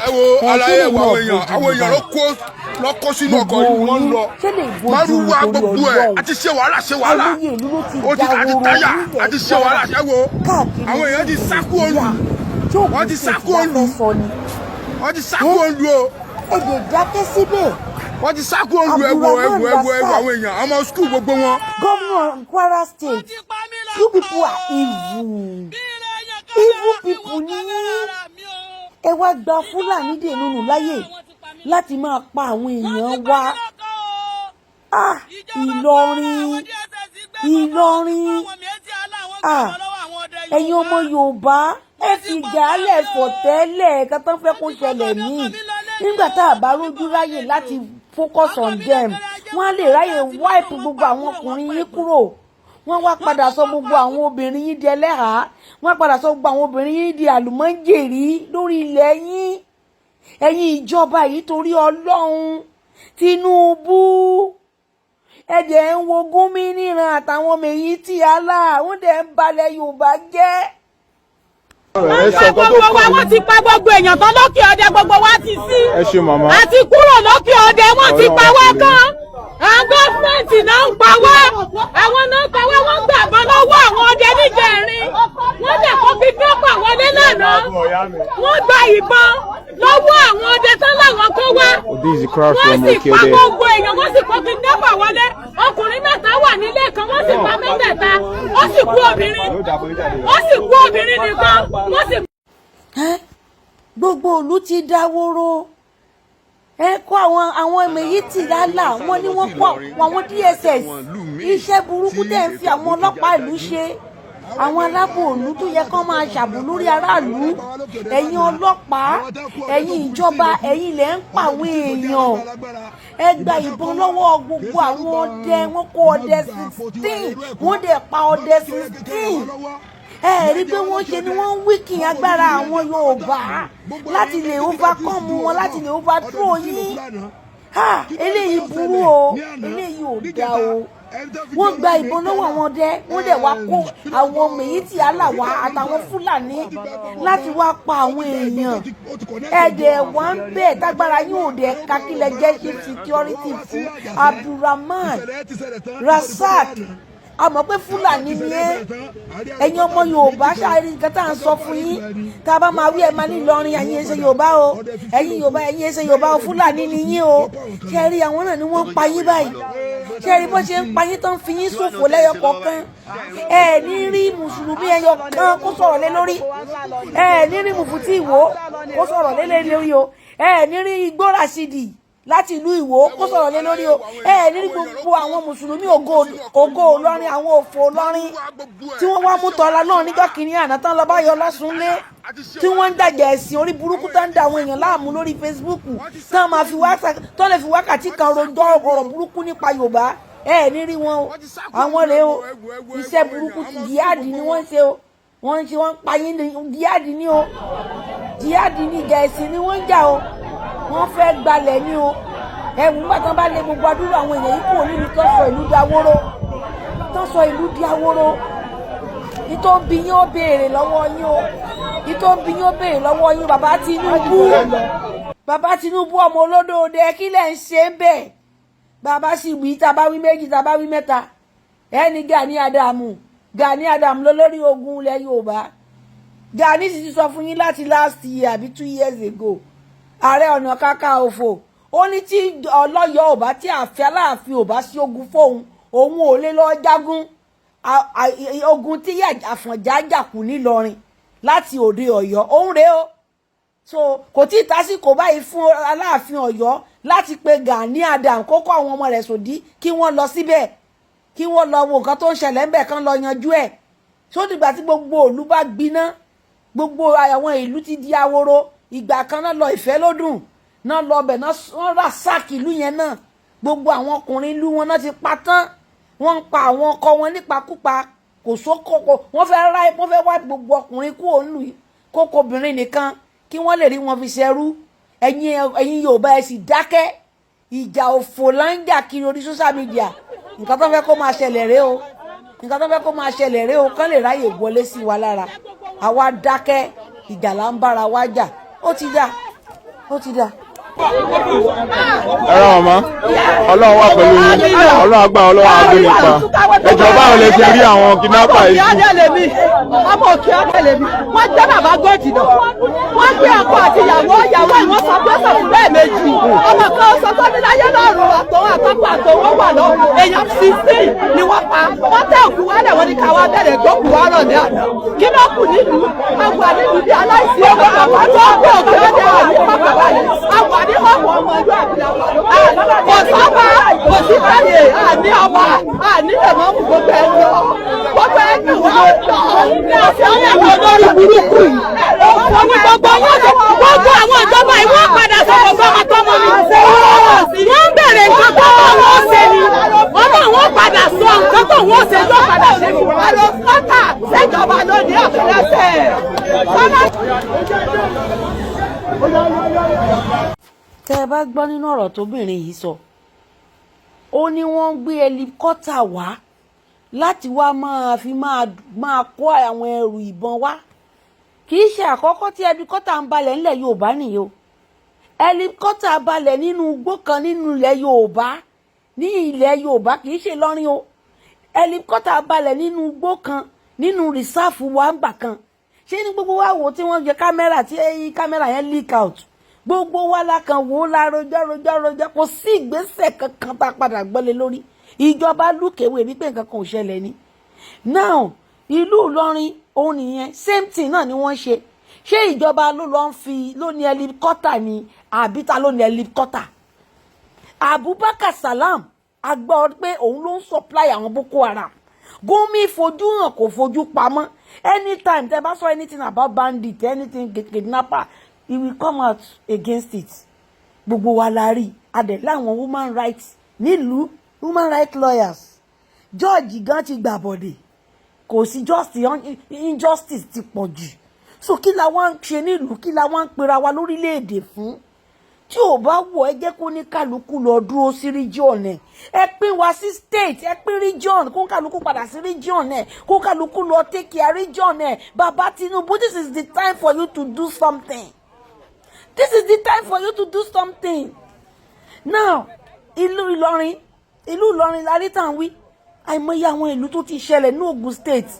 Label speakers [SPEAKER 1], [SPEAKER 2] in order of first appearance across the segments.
[SPEAKER 1] Ẹ wo
[SPEAKER 2] Ẹ ṣé
[SPEAKER 1] aláyé
[SPEAKER 2] lè
[SPEAKER 1] wo
[SPEAKER 2] náà
[SPEAKER 1] àwọn èèyàn,
[SPEAKER 2] bójú
[SPEAKER 1] àwọn
[SPEAKER 2] mu
[SPEAKER 1] èèyàn ló
[SPEAKER 2] báyìí?
[SPEAKER 1] kó lọ kó sínú ọkọ̀
[SPEAKER 2] Gbogbo
[SPEAKER 1] yìí, wọ́n ń
[SPEAKER 2] yín
[SPEAKER 1] lọ
[SPEAKER 2] ṣé lè bójú mu
[SPEAKER 1] márùwá
[SPEAKER 2] torí
[SPEAKER 1] gbogbo ẹ̀
[SPEAKER 2] Ọlọ́run?
[SPEAKER 1] àti ṣe wàhálà, ṣe wàhálà.
[SPEAKER 2] Àìmọye ìlú ló ti
[SPEAKER 1] Ó ti àti
[SPEAKER 2] dahoro
[SPEAKER 1] táyà
[SPEAKER 2] nílẹ̀
[SPEAKER 1] àti ṣe wàhálà. Ẹ wo
[SPEAKER 2] káàkiri
[SPEAKER 1] àwọn èèyàn ti sá kúrò lù.
[SPEAKER 2] Tí
[SPEAKER 1] Wọ́n
[SPEAKER 2] Ògùn
[SPEAKER 1] ti sá
[SPEAKER 2] State
[SPEAKER 1] kúrò
[SPEAKER 2] la
[SPEAKER 1] lù.
[SPEAKER 2] fẹ́ sọ ni.
[SPEAKER 1] Wọ́n ti sá kúrò lù o.
[SPEAKER 2] Ẹ lè dákẹ́ síbẹ̀.
[SPEAKER 1] Wọ́n ti sá kúrò lù. Ẹ wo, ẹ wo, ẹ wo, ẹ wo àwọn èèyàn, àwọn ọmọ school, gbogbo wọn.
[SPEAKER 2] Gómìnà Kwara State, you people are evil, evil people ní. Ẹ wá gba Fúlàní dènùnù láyè láti máa pa àwọn èèyàn wa. Ah, Ìlọrin, Ìlọrin, ah, ẹ̀yin ọmọ Yorùbá, ẹ fi gàálẹ̀ fọ̀tẹ́lẹ̀ ká tán fẹ́ kó ṣẹlẹ̀ míì. Nígbà tá a bá rójú ráyè láti focus on them, wọ́n á lè ráyè wipe gbogbo àwọn ọkùnrin yín kúrò. Wọ́n wá padà sọ gbogbo àwọn obìnrin yín di ẹlẹ́hàá. Wọ́n padà sọ gbogbo àwọn obìnrin yín di àlùmọ́jèrì lórí ilẹ̀ yín. Ẹ̀yin ìjọba yìí, torí Ọlọ́run, Tinubu, ẹ̀jẹ̀ ń wo Gúnmi níran àtàwọn ọmọ èyí tí Allah wọ́n dẹ̀ ń balẹ̀ Yorùbá jẹ́.
[SPEAKER 3] Ẹ sọ
[SPEAKER 4] Pa
[SPEAKER 3] nǹkan tó
[SPEAKER 4] gbogbo wa.
[SPEAKER 3] kàn
[SPEAKER 4] Wọ́n
[SPEAKER 3] yín.
[SPEAKER 4] ti pa gbogbo èèyàn tán lókè ọdẹ. Gbogbo wa ti sí.
[SPEAKER 3] Ẹ ṣe, màmá.
[SPEAKER 4] Àti kúrò lókè ọdẹ, wọ́n ti
[SPEAKER 3] Ọlọ́run
[SPEAKER 4] pa wá
[SPEAKER 3] pẹ̀lú.
[SPEAKER 4] tán. Àwọn government náà ń pa wá, àwọn náà ń pa wá. Wọ́n gbàgbọ́ lọ́wọ́ àwọn ọdẹ níjẹ̀rin. Wọ́n dẹ̀ kó kidnapper wọlé lánàá. Wọ́n gba ìbọn lọ́wọ́ àwọn ọdẹ tán láwọn kó wá.
[SPEAKER 3] This is the crowd
[SPEAKER 4] Wọ́n
[SPEAKER 3] from
[SPEAKER 4] sì pa
[SPEAKER 3] Okeode.
[SPEAKER 4] gbogbo èèyàn. Wọ́n sì kó kidnapper wọlé. Ọkùnrin mẹ́ta wà nílé kan, wọ́n sì pa mẹ́tẹ̀ẹ̀ta. Ó sì kú obìnrin, ó sì kú obìnrin nìkan. Wọ́n sì
[SPEAKER 2] Ẹ́, gbogbo ìlú ti dáwóró. Ẹ kó àwọn èyí tì lálà. Wọ́n ní wọ́n kó àwọn DSS. Iṣẹ́ burúkú tẹ̀ ń fi àwọn ọlọ́pàá ìlú ṣe, àwọn aláàbò ìlú tó yẹ kán máa ṣàbò lórí aráàlú, ẹ̀yin ọlọ́pàá, ẹ̀yin ìjọba, ẹ̀yin lẹ̀ ń pa àwọn èèyàn. Ẹ gba ìbọn lọ́wọ́ gbogbo àwọn ọdẹ. Wọ́n kó ọdẹ 16, wọ́n dẹ̀ pa ọdẹ 16. Ẹ rí pé wọ́n ṣe ni wọ́n ń weaken agbára àwọn Yorùbá láti lè overcome wọn, láti lè overthrow yín. Ha, eléyìí burú o, eléyìí ò dáa o. Wọ́n gba ìbọn lọ́wọ́ àwọn ọdẹ, wọ́n dẹ̀ wá kó àwọn ọmọ èyí tí Allah wá àtàwọn Fúlàní láti wá pa àwọn èèyàn. Ẹ̀dẹ̀ wá ń bẹ̀ tágbára yín ò dẹ̀ kakílẹ̀ jẹ́ chief security fún Abdulrahman Rasaq. A mọ̀ pé Fúlàní ni ẹ́. Ẹ̀yin ọmọ Yorùbá, ṣáàrí nǹkan tá à ń sọ fún yín. Tá a bá máa wí, ẹ máa ní Ìlọrin, ẹ̀yin ẹ̀ṣẹ̀ Yorùbá o, ẹ̀yin Yorùbá, ẹ̀yin ẹ̀ṣẹ̀ Yorùbá o, Fúlàní ni yín o. Ṣe rí àwọn náà ni wọ́n ń pa yín báyìí? Ṣe rí bó ṣe ń pa yín tán, fi yín ṣòfò lẹ́yọ kọ̀ọ̀kan? Ẹ ní rí mùsùlùmí ẹyọ kan kó sọ̀rọ̀ lé lórí. Ẹ ní rí mùfútì Ìwó kó sọ̀rọ̀ lé lórí o. Ẹ ní rí Igbó Rasidi láti ìlú Ìwó kó sọ̀rọ̀ lé lórí o. Ẹ ní rí gbogbo àwọn mùsùlùmí ògo ògo Ìlọrin, àwọn òfò Ìlọrin tí wọ́n wá mú tọ́lá náà níjọ́ kìíní àná tán lọ bá yọ lọ́sùnlé, tí wọ́n ń dàjà ẹ̀sìn orí burúkú tó ń da àwọn èèyàn láàmú lórí Facebook, tán máa fi wákàtí, tán lè fi wákàtí kan rojọ́ ọ̀rọ̀ burúkú nípa Yorùbá. Ẹ ní rí wọn o. Àwọn rèé o. Iṣẹ́ burúkú ti jihad ni wọ́n ń ṣe o. Wọ́n ń ṣe, wọ́n ń pa yín ní jihad ní o. Jihad ní, ìjà ẹ̀sìn ni wọ́n ń jà o. Wọ́n fẹ́ gbalẹ̀ ní o. Ẹ̀wù nígbà tí wọ́n bá lé gbogbo adúrú àwọn èèyàn yìí kúrò nílùú, tó sọ ìlú di awóró, tó sọ ìlú di awóró, ìtò ń bi yín ó béèrè lọ́wọ́ yín o. Ìtò ń bi yín ó béèrè lọ́wọ́ yín. Bàbá Tinubu, bàbá Tinubu, ọmọ olódòdó, kí lẹ̀ ń ṣe ń bẹ̀? Bàbá sì wí, tá a bá wí méjì, tá a bá wí mẹ́ta, ẹni Gani Adamu, Gani Adamu lólórí ogun ilẹ̀ Yorùbá. Gani sì ti sọ fún yín láti last year àbí 2 years ago. Ààrẹ Ọ̀nà Kakanfò, ó ní tí ọlọ́yọ̀ ò bá, tí àfẹ́ Aláàfin ò bá sí ogun fóun, òun ò lè lọ jagun ogun tí Àfọ̀njá jà kù nílọrin láti òde Ọ̀yọ́ òun rèé o. So kò tí ì tásìkò báyìí fún Aláàfin Ọ̀yọ́ láti pe Gani Adam kó kó àwọn ọmọ rẹ̀ sòdí, kí wọ́n lọ síbẹ̀, kí wọ́n lọ wo nǹkan tó ń ṣẹlẹ̀ ńbẹ̀, kán lọ yanjú ẹ̀. Sódìgbà tí gbogbo ìlú bá gbiná, gbogbo àwọn ìlú ti di ahoro. Ìgbà kan náà lọ ìfẹ́ lódùn náà lọ ọbẹ̀ náà, wọ́n rà sáàkì ìlú yẹn náà. Gbogbo àwọn ọkùnrin ìlú wọn náà ti pa tán. Wọ́n ń pa àwọn ọkọ wọn nípakúpa. Kò sóko, wọ́n fẹ́ ra, wọ́n fẹ́ wá gbogbo ọkùnrin kú òun lù kókó, obìnrin nìkan kí wọ́n lè rí wọn fi ṣẹrú. Ẹ̀yin Yorùbá, ẹ sì dákẹ́. Ìjà òfò là ń jà kiri orí social media. Nǹkan tó fẹ́ kó máa ṣẹlẹ̀ rèé o. Nǹkan tó fẹ́ kó máa ṣẹlẹ̀ rèé o, kán lè ráyè wọlé sí wa lára. Àwa dákẹ́, ìjà là ń bára wa jà. Ó ti dà. Ó ti dà.
[SPEAKER 3] Ẹ ràn mọ́, Ọlọ́run wà pẹ̀lú yín, Ọlọ́run àgbà, Ọlọ́run àgbẹ̀ nípa ẹjọ́. Báwo lè ṣe rí àwọn kidnapper
[SPEAKER 5] Òkè
[SPEAKER 3] yìí?
[SPEAKER 5] Adé lèmi, ọmọ Òkè Adé lèmi. Wọ́n jẹ́ bàbá gòjì náà. Wọ́n gbé ọkọ àti ìyàwó, ìyàwó ìwọ́n sọ pé sọ̀rọ̀ lẹ́ẹ̀mejì. Ọmọ kan sọ tó ní láyé lọ́rùn, àtọ̀wọ́ àtọ́kọ àtọ̀wọ́ wà lọ. Èèyàn 16 ni wọ́n pa. Wọ́n tẹ òkú wálẹ̀, wọ́n ní ká wá bẹ̀rẹ̀ gbókù wá rọ̀ ní àná. Kí ló kù nílùú? Àwà nílùú bí aláìsí ọmọ bàbá tó gbé Òkè Adé wà ní pápá báyìí. Àwà ní ọ̀pọ̀ ọmọ ìlú àbílẹ̀ kò sábà kò sí báyìí. Àní ọba, àní lèmọ́mù, gbogbo ẹ̀ lọ, gbogbo ẹ̀ lọ, wọ́n lọ.
[SPEAKER 4] Àti àwọn olórí burúkú yìí. Òfò ní gbogbo wọn ṣe. Gbogbo àwọn ìjọba yìí, wọ́n padà sọ̀rọ̀ sọ́mọtọ́mọ ni. Wọ́n ń bèrè nǹkan tó bá wọn ṣe ni. Ọmọ wọn padà sọ nǹkan tó wọ́n ṣe, yóò padà ṣe fún wọn.
[SPEAKER 5] Àlọ́ sọ́tà ṣèjọba lónìí àfẹlẹ́sẹ̀.
[SPEAKER 2] Tẹ́ ẹ bá gbọ́ nínú ọ̀rọ̀ tóbìnrin yìí sọ, ó ní wọ́n ń gbé helicopter wá láti wá máa fi máa kó àwọn ẹrù ìbọn wá. Kì í ṣe àkọ́kọ́ tí helicopter ń balẹ̀ ńlẹ̀ Yorùbá nìyí o. Helicopter balẹ̀ nínú igbó kan nínú ilẹ̀ Yorùbá, ní ilẹ̀ Yorùbá, kì í ṣe lọ́rin o. Helicopter balẹ̀ nínú igbó kan nínú reserve wa ń gbà kan. Ṣé ní gbogbo wa wò tí wọ́n jẹ kámẹ́rà, tí kámẹ́rà yẹn leak out, gbogbo wa la kan wò ó, la rojọ́ rojọ́ rojọ́, kò sí ìgbésẹ̀ kankan tá a padà gbọ́lé lórí. Ìjọba lùkèwé wípé nǹkan kan ò ṣẹlẹ̀ ni. Now, ìlú Ìlọrin òun nìyẹn, same thing náà ni wọ́n ṣe. Ṣé ìjọba ló lọ ń fi ló ní helicopter ni, àbí ta ló ní helicopter? Abubakar Salam, a gbọ́ pé òun ló ń supply àwọn Boko Haram. Gumi fojú hàn, kò fojú pamọ́. Anytime tẹ́ bá sọ anything about bandit, anything kidnapper, he will come out against it. Gbogbo wa la rí adẹ̀ láwọn human rights nílùú, human rights lawyers. George gan ti gbàbọ̀dè, kò sí justice, injustice ti pọ̀ jù. So kí la wá ń ṣe nílùú? Kí la wá ń pera wa lórílẹ̀‐èdè fún? Tí ò bá wọ̀, ẹ jẹ́ kó ní kálukú lọ dúró sí region ẹ̀. Ẹ pín wa sí state, ẹ pín region, kó kálukú padà sí region ẹ̀, kó kálukú lọ take care region ẹ̀. Bàbá Tinubu, this is the time for you to do something. This is the time for you to do something now. Ìlú Ìlọrin, ìlú Ìlọrin la rí tàn wí. Àìmọye àwọn ìlú tó ti ṣẹlẹ̀ ní Ogun State,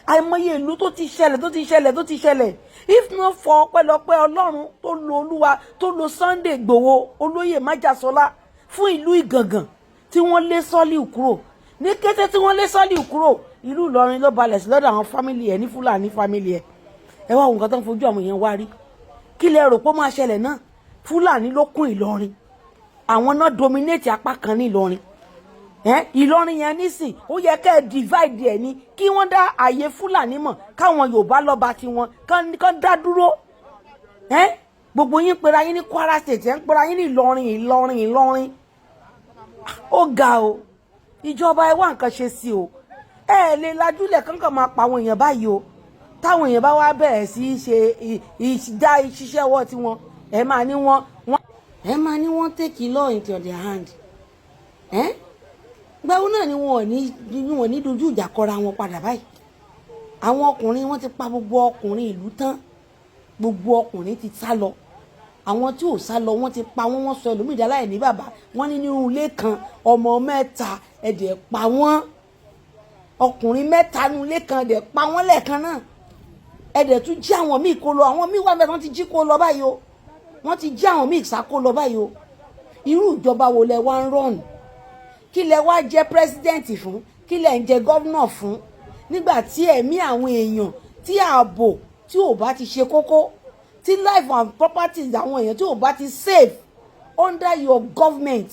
[SPEAKER 2] àìmọye ìlú tó ti ṣẹlẹ̀, tó ti ṣẹlẹ̀, tó ti ṣẹlẹ̀. If not for ọpẹ́lọpẹ́ Ọlọ́run tó lo Olúwa, tó lo Sunday Igboho, olóyè májàsọlá fún ìlú Ìgàngàn, tí wọ́n lé Sọ́líù kúrò. Ní kété tí wọ́n lé Sọ́líù kúrò, ìlú Ìlọrin ló balẹ̀ sí lọ́dọ̀ àwọn family ẹ̀ ní Fúlàní family ẹ̀. Ẹ wá nǹkan tó ń fojú àwọn èèyàn wá rí. Kí lẹ rò pé ó máa ṣẹlẹ̀ náà? Fúlàní ló kún Ìlọrin, àwọn náà dominate apá kan ní Ìlọrin. Ìlọrin yẹn nísìn, ó yẹ kẹ́ ẹ divide ẹ̀ ní kí wọ́n dá àyè Fúlàní mọ̀, káwọn Yorùbá lọ́ba tiwọn kán dá dúró. Gbogbo yín pera yín ní Kwara State, ẹ̀ ń pera yín ní Ìlọrin, Ìlọrin, Ìlọrin. Ó ga o. Ìjọba, ẹ wá nǹkan ṣe sí o. Ẹ lè lajúlẹ̀ kankan máa pa àwọn èèyàn báyìí o. Táwọn èèyàn bá wá bẹ̀rẹ̀ sí í ṣe ìdá ìṣiṣẹ́ ọwọ́ tiwọn, ẹ máa ní wọ́n take law into their hand. Ẹ gbáwo náà ni wọn ò ní dojú ìjà kọra wọn padà báyìí? Àwọn ọkùnrin, wọn ti pa gbogbo ọkùnrin ìlú tán, gbogbo ọkùnrin ti sá lọ. Àwọn tí ò sá lọ, wọ́n ti pa wọ́n. Wọ́n sọ ẹlòmíì dá láì ní bàbá. Wọ́n ní nínú ilé kan, ọmọ mẹ́ta, ẹ̀dẹ̀ pa wọ́n. Ọkùnrin mẹ́ta nínú ilé kan, ẹ̀dẹ̀ pa wọ́n lẹ́ẹ̀kan náà. Ẹ̀dẹ̀ tún jí àwọn míì kó lọ. Àwọn míì wà mẹ́ta, wọ́n ti jí kó lọ báyìí o. Wọ́n ti jí àwọn míì sá kó lọ báyìí o. Irú ìjọba wo lẹ wá ń rọ̀nù? Kí lẹ wá jẹ president fún? Kí lẹ ń jẹ governor fún nígbà tí ẹ̀mí àwọn èèyàn, tí ààbò tí ò bá ti ṣe kókó, tí life and properties àwọn èèyàn tí ò bá ti safe under your government,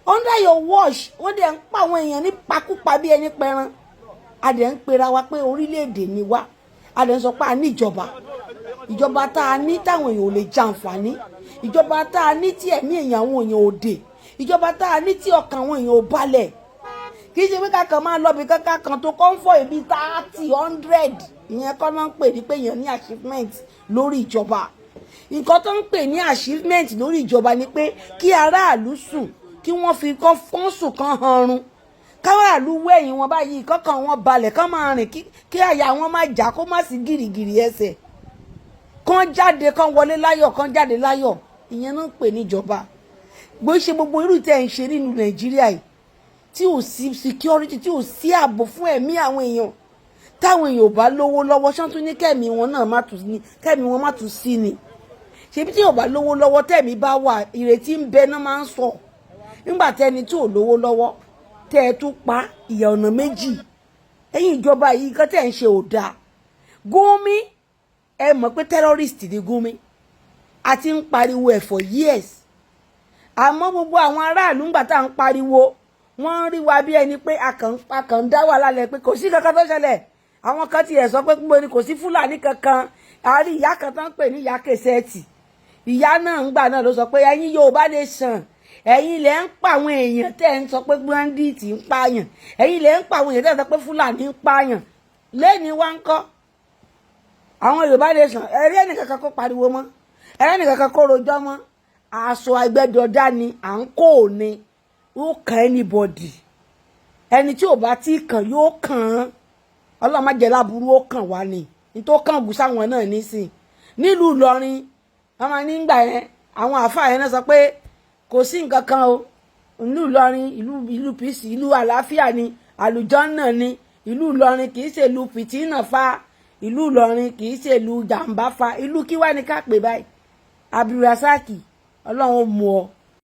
[SPEAKER 2] under your watch? Wọ́n dẹ̀ ń pa àwọn èèyàn ní pakúpa bí ẹni pẹran. A dẹ̀ ń pera wa pé orílẹ̀-èdè ni wá. A dẹ̀ ń sọ pé a ní ìjọba. Ìjọba tá a ní táwọn èèyàn ò lè jàǹfààní, ìjọba tá a ní tí ẹ̀mí èèyàn àwọn èèyàn ò dé, ìjọba tá a ní tí ọkàn àwọn èèyàn ò balẹ̀. Kì í ṣe pé kákan máa lọ bí kankan kan tó convoy bíi 30, 100. Ìyẹn kọ́ máa ń pè ní pé èèyàn ní achievement lórí ìjọba. Nǹkan tó ń pè ní achievement lórí ìjọba ni pé kí aráàlú sùn, kí wọ́n fi kán sùn, kán hanrun, káráàlú wẹ̀yìn wọn báyìí, kọ́kàn wọn balẹ̀, kán máa rìn, kí àyà wọn má jà, kó má sí gìrìgìrì ẹsẹ̀. Kò Kán jáde, kán wọlé láyọ̀, kán jáde láyọ̀. Ìyẹn náà ń pè níjọba. Bó ṣe gbogbo irú tẹ́ ń ṣe nínú Nàìjíríà yìí, tí ò sí security, tí ò sí ààbò fún ẹ̀mí àwọn èèyàn, táwọn èèyàn ò bá lówó lọ́wọ́, ṣán tún ní kẹ́mi wọn náà má tún ní kẹ́mi wọn má tún sí ni? Ṣebí tí ò bá lówó lọ́wọ́, tẹ̀mí bá wà, ìrètí ń bẹ náà máa ń sọ. Nígbà tẹ́ni tí ò lówó lọ́wọ́ tẹ́ ẹ tún pa, ìyà ọ̀nà méjì. Ẹ̀yin ìjọba yìí, nǹkan tẹ́ ẹ̀ ń ṣe ò dáa. Gumi, ẹ mọ̀ pé terrorist ni Gumi. A ti ń pariwo ẹ̀ for years, àmọ́ gbogbo àwọn aráàlú, ńgbà tá à ń pariwo, wọ́n ń rí wa bí ẹni pé a kàn ń dá wàhálà lẹ̀, pé kò sí kankan tó ṣẹlẹ̀. Àwọn kan tiẹ̀ sọ pé gbogbo ni kò sí Fúlàní kankan. Àárí ìyá kan tó ń pè ní ìyá Kẹsẹ̀tì, ìyá náà ń gbà náà ló sọ pé ẹ̀yin Yorùbá lè sàn, ẹ̀yin lẹ ń pa àwọn èèyàn tẹ́ ń sọ pé bandit ń pààyàn, ẹ̀yin lẹ ń pa àwọn èèyàn tẹ́ ń sọ pé Fúlàní ń pààyàn. Lẹ́ni wá ń kọ́ àwọn Yorùbá lè sàn, ẹ̀rí ẹnìkankan kó pariwo mọ́, ẹ̀rí ẹnìkankan kó rojọ́ mọ́. Aṣọ ẹgbẹ́dọ̀dá ni à ń kó ní ó kàn anybody. Ẹni tí ò bá tí kàn yóò kàn án. Ọlọ́run má jẹ́ láburú ó kàn wá ni. Nítorí kàn gùn sáwọn náà nísìn nílùú Ìlọrin, wọ́n máa ní gbà yẹn, àwọn àáfàá yẹn náà sọ pé kò sí nǹkan kan o. Ìlú Ìlọrin, ìlú peace, ìlú àlàáfíà ni, àlùjànnà ni ìlú Ìlọrin, kì í ṣe ìlú fìtínà fa. Ìlú Ìlọrin kì í ṣe ìlú jàǹbá fa. Ìlú kí wá ní ká pè báyìí? Abdulrasaki, Ọlọ́run ó mú ọ.